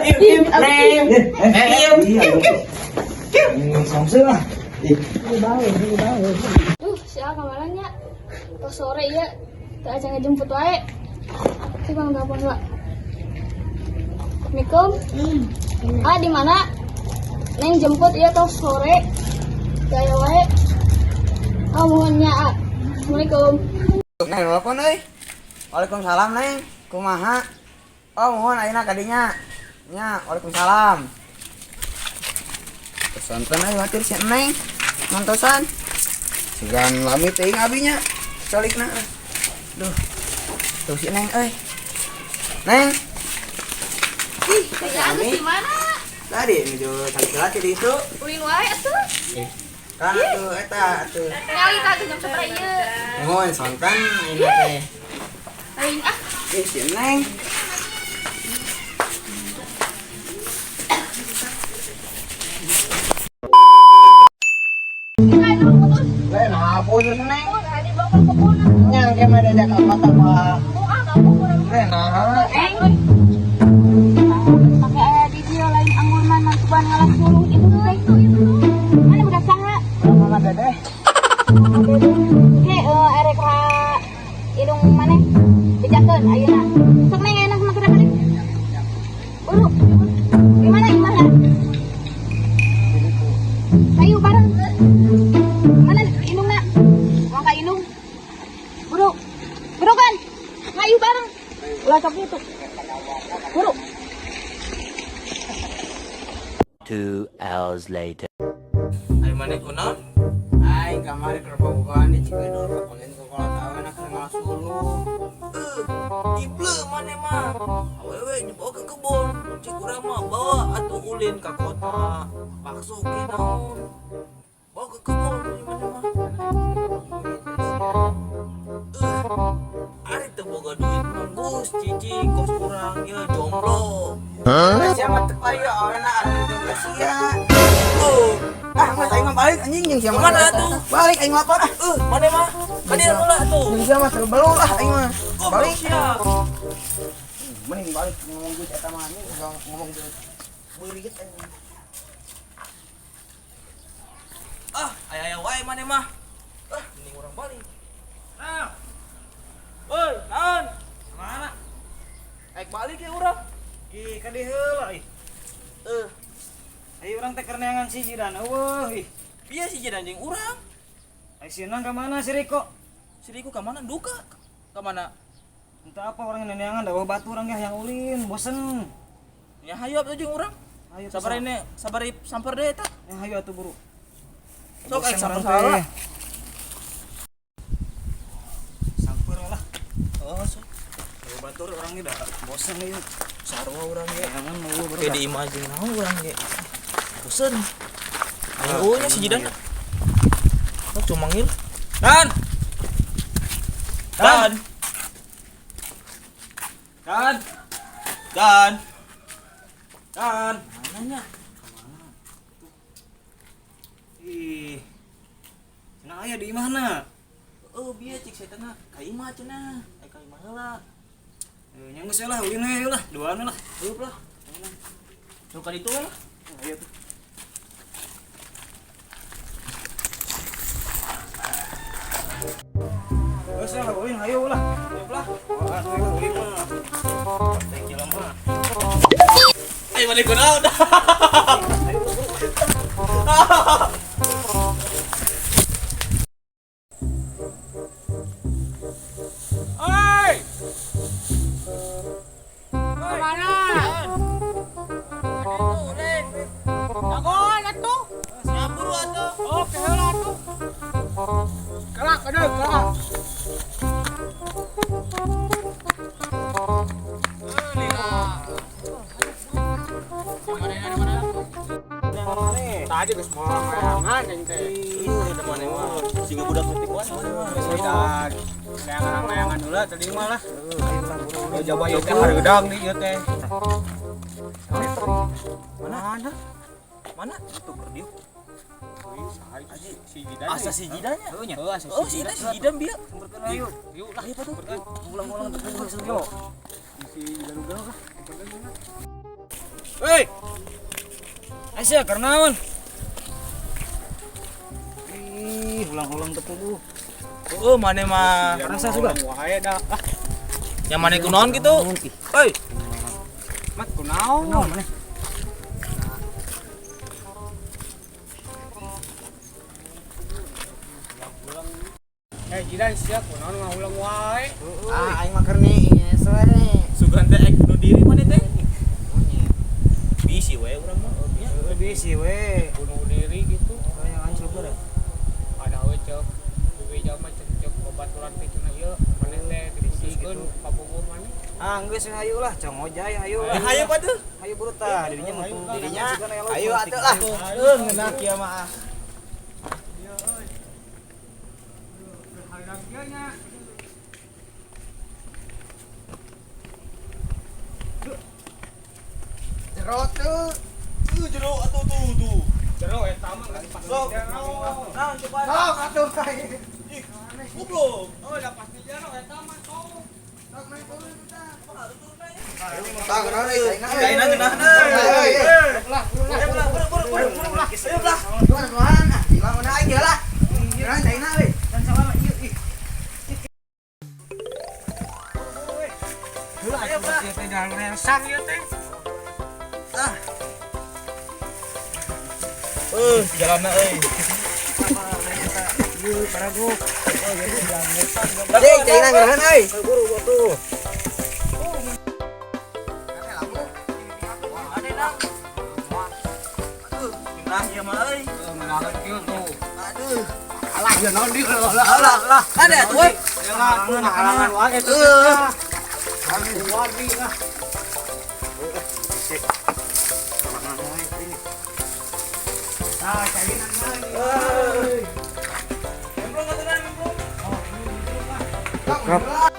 Im, Neng. Im. Samse lah. Duh, si A kamana nya? Tos sore ieu, teu acan ngejemput wae. Si Bang telepon lah. Assalamualaikum. Ah, di mana? Neng jemput ieu tos sore. Teu aya wae. Oh, muhun nya, A. Assalamualaikum. Neng telepon euy. Waalaikumsalam, Neng. Kumaha? Oh, muhun ayeuna ka dinya. Nya, waalaikumsalam. Pesantren euy watir si Neng. Nontosan. Sugan lami teuing abinya. Calikna. Duh. Tuh si Neng euy. Neng. Ih, Ya, lami. di mana? Tadi nuju calik heula di ditu. Ulin wae atuh. Kan atuh eta atuh. Ngali tah jam sabaraha ieu? Muhun sonten ayeuna teh. Aing ah. Ih, si Neng. Lain hapus Neng. Oh, tadi bawa ke kebun. Nya ke mah diajak ka kota Pak. Oh, ah, kamu kurang. Lain nah. Pakai aya di dieu lain anggur mah mantuan ngalah sulung itu teh. Mana budak saha? Mama Dedeh. He, erek ka indung maneh bejakeun ayeuna. Sok Neng ayeuna sama kita balik. Buru. Di mana imahna? Ayo bareng. Mana indungna? Uang ka indung. Buru. Buru kan? Ayo bareng. Ulah sok itu. Buru. 2 hours later. Ayo maneh kunaon? Aing kamari keur bobogohan di Cikedol kapaling ku kolot aweuna keur ngalah sulung. Ible maneh mah. Awewe dibawa ke kebon. Cek urang mah bawa atuh ulin ka kota. Bakso ke naon. Bawa ke kebon ieu maneh mah. Ari teu boga duit mah geus cicing kos urang ieu jomblo. Sia mah teu payu aweuna ari teu sia. Oh, Ah, geus aing mah balik anjing jeung sia mah. Kemana atuh? Balik aing lapar ah. Maneh mah ka dieu heula atuh. Jeung sia mah teu belu ah aing mah. Goblok Balik. sia. Mending balik ngomong geus eta mah anjing ngomong geus. Beurit anjing. Ah, aya-aya wae maneh mah. Ah, mending urang balik. Nah. Woi, naon? Mana? Aik balik ya urang. Ih, ka dieu heula ih. Ayo urang teh keur neangan si Jidan eueuh ih. Piye si Jidan jeung urang? Ai si Nang ka mana si Riko? Si Riko ka mana? Duka. Ka mana? Entah apa orang neangan da batu urang yang ulin, bosen. Ya hayu atuh jeung urang. Ayo Sabar ini, sabar samper deh eta. Ya hayu atuh buru. Sok aik Bosen samper urang salah. teh. Samper lah. Oh, sok. Bawa batur urang ge da bosen ieu. Sarua urang ge. Jangan mau baru. Kayak di imajin naon urang ge. Bosen. Ayo nya si Jidan. Sok cuma manggil. Dan. Dan. Dan. Dan. Dan. Mana nya? Ih. Cenah aya di imahna. Oh, bieu cik setanna ka imah cenah. Ai ka imah heula. Eh, nya geus lah ulin we lah, duaan lah. Ayo lah. Nu ka ditu lah. Ayo tuh. Geus lah ulin hayu lah. Ayo lah. Wah, ayo ulin mah. Teh jelema. Ayo balik kunaon. Ayo buru. Oi! Kemana? Dagon atuh. Nyamburu atuh. Oke heula atuh. Kelak aduh kelak. Tadi geus moal layangan anjing teh. Siga budak leutik wae maneh mah. Sudah layangan-layangan heula tadi mah lah. Coba ieu teh hareudang nih ieu teh. Mana? Mana? Tuh keur dieu. Si Jidan. Asa si Jidannya. Heuh nya. Heuh, asa Oh, si Jidan, si Jidan bieu. Samperkeun ayo. Yuk lah. Ayo patuh. Ulang-ulang teu seo. Si Jidan udah lah. Hei. Aisyah karnaon? Ih, ulang-ulang teu puguh. Heeh, maneh mah. Rasa suka. Wae dah. Ah, Yang maneh kunaon gitu? Hei, mat kunaon? Naon maneh? Eh, jidan sia kunaon ngahulang wae. Ah, aing mah keur nih, sugan teh ek bunuh diri maneh teh. Bisi we urang mah. Ya. Heuh, bisi we. Bunuh diri gitu. Kayak aing sabar ya. Ada we cek. Bebeja mah cek cek babaturan teh cenah ieu maneh teh dipusikeun kabogoh maneh. Ah, geus we hayu lah, cong ojai hayu lah. Ya hayu patuh. Hayu buru tah, dirinya mutung Dirinya ayo atuh lah. Heuh, ngeunah kieu mah. Hareudang kieu nya. Jero tuh. Tuh jero atuh tuh tuh. Jero eta mah geus pasti Sok. jero. Naon coba? Sok atuh kayak. Goblok. Oh, udah pasti jero eta mah sok. Tah, kunaon euy, caina euy. Caina ngeunah Euy, euy. euy. Ayo belah, buru buru buru buru belah. Ayo belah. Tuhan, tuhan. Ah, gila mana aing gila lah. Kunaon caina euy. Dan salam ieu ih. Heula atuh ieu teh jalan rengsang ieu teh. Jalanna euy. Ieu parago. Deui, caina ngeunaheun euy. Buru atuh. Ngeunah ieu mah euy. Menarik kieu tuh. Aduh. Alah, ya naon di lah Alah, lah. Ada atuh euy. Halangan wae eta. Heuh. Wadi lah. Ah, caina euy. Emplong atuh dan emplong. Sok,